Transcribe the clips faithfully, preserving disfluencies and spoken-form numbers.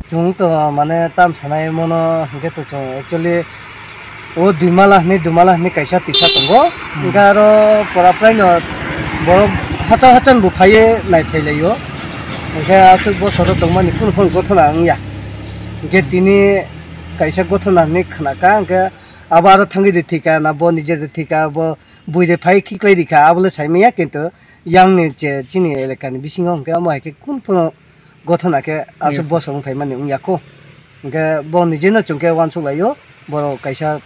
Chwng to mane tam sanai mono hwnkhe to chwng actually o dui mala hwnwi dui mala hwnwi kaisa tisa tongo. Hmm. Hwnkhe aro pora praino borok hacha hachan bo phaiwi nai phailaio. Hwnkhe aswk bosoro tongmani phunu phunu gothona wngya. Hwnkhe tini kaisa gothona hwnwi khnakha, hwnkhe abo aro thangwi de thika na bo nije de thika, bo bui de phai khiklai rikha, abole saimanya, kintu yang ni je chini elaka ni bisingo hwnkhe omo hai khe kun phano gothona khe aswk bosong phaimani wngya kho. Hwnkhe bo nije no chwng khe uansuk laio, borok kaisa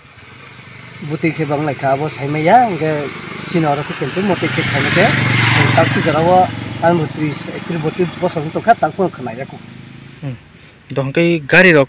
bwtwi khe bang lai kha, abo saimanya, hwnkhe chini oro khe kintu motwi khe khaina khe taksi jora o ang bo tris, ekris, botris bosong tong kha, tak phano khna ya kho. Hmm. Dohon khe gari rok,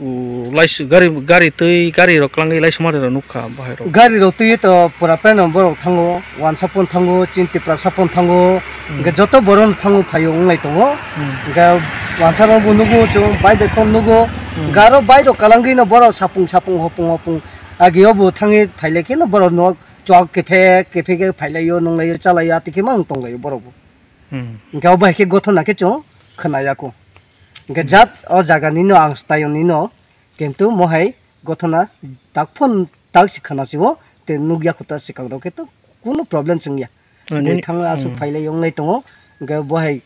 u, lais-, gari, gari twi, gari rok kwlangwi laisumari rok nukha bahai rok. Gari rok twi to pura peno borok thango, wansa pon thango, chini Tiprasa pon thango, hmm, hwnkhe joto borok no thango phaio wnglai tongo. Hmm. Hwnkhe wansa rok bo nugo, chwng bai bai phone nugo, hmm, hwnkhe aro bai rok kwlangwi no borok sapung sapung hopung hopung agi o bo thangwi phailai khe no borok no chwk kephek kephek khe phailaio, nunglaio, chalaio, atwi khe mang tonglaio borok bo. Hmm. Hwnkhe o bahai khe gothona khe chwng khna ya kho. Hwnkhe jat o jaga nino ang stayoni no, kintu mohai gothona tak phon tak si khana si o, te nukya kho ta swkang rok khe to kunu problem chwngya. Ah, bui nini, thang aswk hmm, phailai wnglai tongo, hwnkhe bohai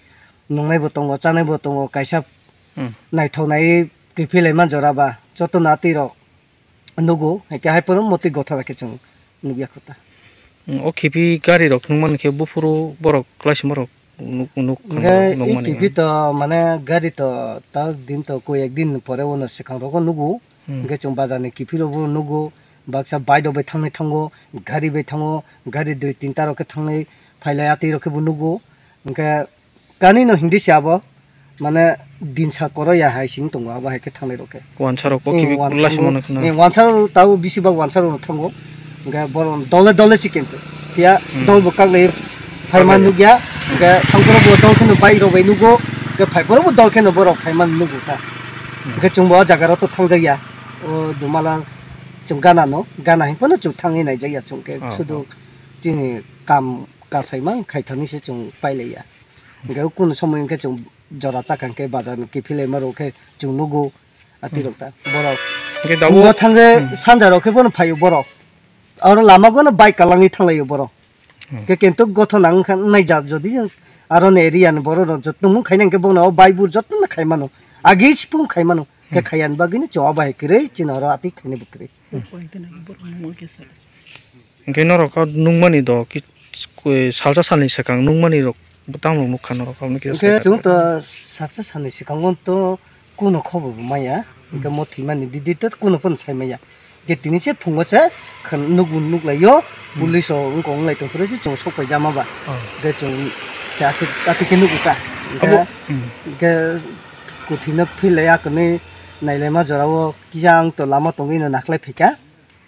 nungnai bo tongo, chanai bo tongo, kaisa hmm, naithok nai kiphilai man jora ba, joto natwi rok nugo, hai khe hai phano motwi gothona khe chwng nukya kho ta. Hmm, o khibi gari rok nukmani khe buphuru borok klaisima rok nuk, nuk, hwnkhe nuk i mani khibi to mane gari to ta din to koi ek din pore uno swkang rogo nugo. Hmm. Hwnkhe chwng bazar ni kiphilwi bo nugo, baksa bike rok bai thangnai thango, gari bai thango, gari dui tinta rok khe thangnai phailai atwi rok khe bo nugo. Hwnkhe kani no hindi se abo, mane dinsa koro ya hai sing tongo abo hai khe thangnai rok khe. Wansa rok ko eh, khibi wan-, laisima thango, no khna. Eh, wansa rok tabo bisi bak wansa rok no thango. Hwnkhe borok dole dole si khe phiya hmm, dol bo kaklai phaima kaklai nukya. Hmm. Hwnkhe thangphuru bo dol kheno bike rok bai nugo. Hwnkhe phaiphuru bo dol kheno borok phaima nugo ta. Hmm. Hwnkhe chwng bo o jaga rok to thangjakya. O Dumala chwng gana no, gana hinphano chwng thangwi naijakya chwng khe. Oh, sudu oh. Chini kam kasaima khaithani se chwng pailaiya. Hwnkhe kunu somoi hwnkhe chwng jora chakha hwnkhe bazar ni kiphilai ma rok khe chwng nugo atwi rok ta borok. Hwnkhe dabu bo thangkhe hmm, sanja rok khe bono phaio borok. Oro lama gono bike kalangwi thanglaio borok. Hmm. Khe kintu gothona wngkha, wngnai jat jodi aro ni area ni borok rok joto mung khaina hwnkhe bono o bike bo joto no khai mano. Agi sipung khai mano. Khe hmm, khaiya ni bagwi no choba hai kwrwi chini oro atwi khaina bo kwrwi. Hmm. Hwnkhe norok o nukmani do ki, koi salsa salni swkang nukmani rok tamo nukha norok o kisa. Hwnkhe chwng to salsa salni swkango to kuno khobor bo maya. Hwnkhe hmm, mo thwimani didi to kuno phano sai maya. Hwnkhe tini se phungo se khn-, nukbo nuklaio, hmm, police rok wngkha wnglai tongphuru se chwng sok paijama ba. Oh. Hwnkhe chwng atwi, atwi khe nukgo ta. Hwnkhe, abo, hmm, hwnkhe kwthwino philai akwnwi nailaima jorao kisa ang to lama tongwi no naklai phaikha.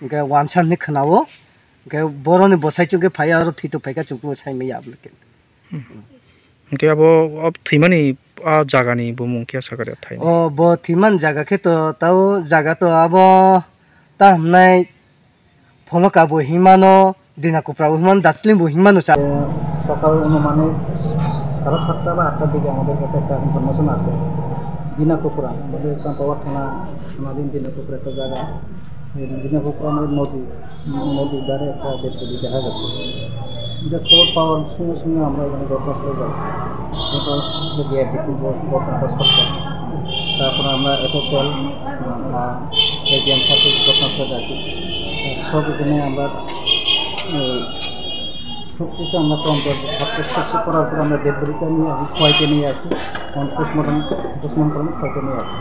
Hwnkhe wansa hinwi khwnao. Hwnkhe boroni bwsai chukhe phai aro thwi tongphaikha chukhe sai maya aboni khe. Hmm. Hwnkhe abo, o thwimani a jagani bumung khe sakha rw thai. O bo thwimani jaga khe to tao jaga to abo ta hwnai Pholoka bo hinmano, Dina Kupra bo hinmano, Darjeeling bo hinmano cha. সকাল অনুমানে সাড়ে সাতটা বা আটটার দিকে আমাদের কাছে একটা ইনফরমেশন আছে। দিনা কুপুরা, আমাদের চাম্পাওয়ার থানা, থানাধীন দিনা কুপুরা একটা জায়গা। এই দিনা কুপুরা আমাদের নদী, নদীর ধারে একটা ডেড বডি দেখা গেছে। এটা খবর পাওয়ার সঙ্গে সঙ্গে আমরা এখানে ঘটনাস্থলে যাই। ঘটনাস্থলে গিয়ে দেখি যে ঘটনাটা সত্য। তারপরে আমরা এফএসএল, আহ, এজিএম সাথে ঘটনাস্থলে ডাকি। সব এখানে আমরা, আহ, সব কিছু আমরা তদন্ত করছি। সাতটা সাতটা করার পর আমরা ডেড বডিটা নিয়ে আসি, খোয়াইতে নিয়ে আসি। এখন পোস্টমর্টম, পোস্টমর্টম করতে নিয়ে আসি।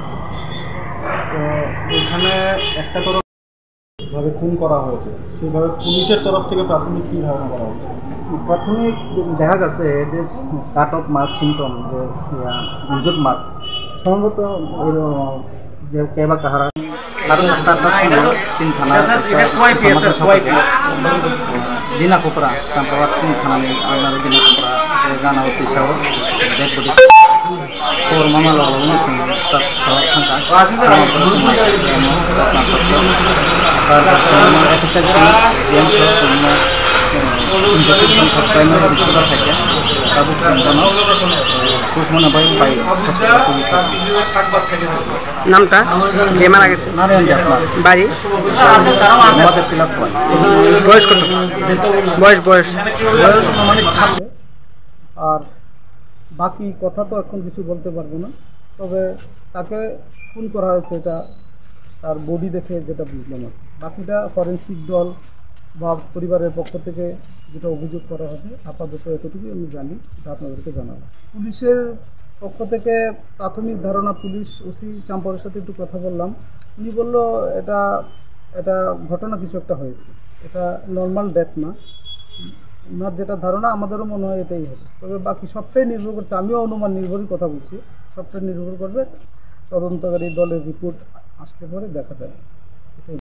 তো এখানে একটা তরফ ভাবে খুন করা হয়েছে, সেইভাবে পুলিশের তরফ থেকে প্রাথমিক কী ধারণা করা হচ্ছে? প্রাথমিক দেখা গেছে যে কাট অফ মার্ক সিমটম, যে, ইয়া, ইনজুর্ড মার্ক, সম্ভবত এর, যে কেবা কাহারা। সাড়ে সাতটা আটটার সময় চিন থানা এসে আমাদের সাথে দিনা কুপুরা, চাম্পাওয়ার চিন থানা নিয়ে আপনারা দিনা কুপুরা যে জানা অতি সহ ডেড বডি খবর মামা লগে লগে নিয়ে স্টাফ সহ থাকা। এফএসএল টিম, জিএম সহ অন্য ইনভেস্টিগেশন প্রাইমারি রিপোর্টার থাকে, তাদের সন্ধানও পোস্টমর্টম হয়, ভাই, হসপিটালে পুলিশ। নামটা? যে মারা গেছে? নারায়ণ দেবনাথ। বাড়ি? আমাদের ক্লাব ওয়ান। বয়স কত? বয়স, বয়স। বয়স আনুমানিক। আর বাকি কথা তো এখন কিছু বলতে পারবো না, তবে তাকে খুন করা হয়েছে, এটা তার বডি দেখে যেটা বুঝলাম আর কি। বাকিটা ফরেন্সিক দল বা পরিবারের পক্ষ থেকে যেটা অভিযোগ করা হবে, আপাতত এতটুকুই আমি জানি, এটা আপনাদেরকে জানাবো। পুলিশের পক্ষ থেকে প্রাথমিক ধারণা, পুলিশ ওসি চাম্পাওয়ারের সাথে একটু কথা বললাম, উনি বলল এটা, এটা ঘটনা কিছু একটা হয়েছে, এটা নর্মাল ডেথ না। ওনার যেটা ধারণা, আমাদেরও মনে হয় এটাই হবে। তবে বাকি সবটাই নির্ভর করছে, আমিও অনুমান নির্ভরই কথা বলছি, সবটাই নির্ভর করবে তদন্তকারী দলের রিপোর্ট আসলে পরে দেখা যাবে।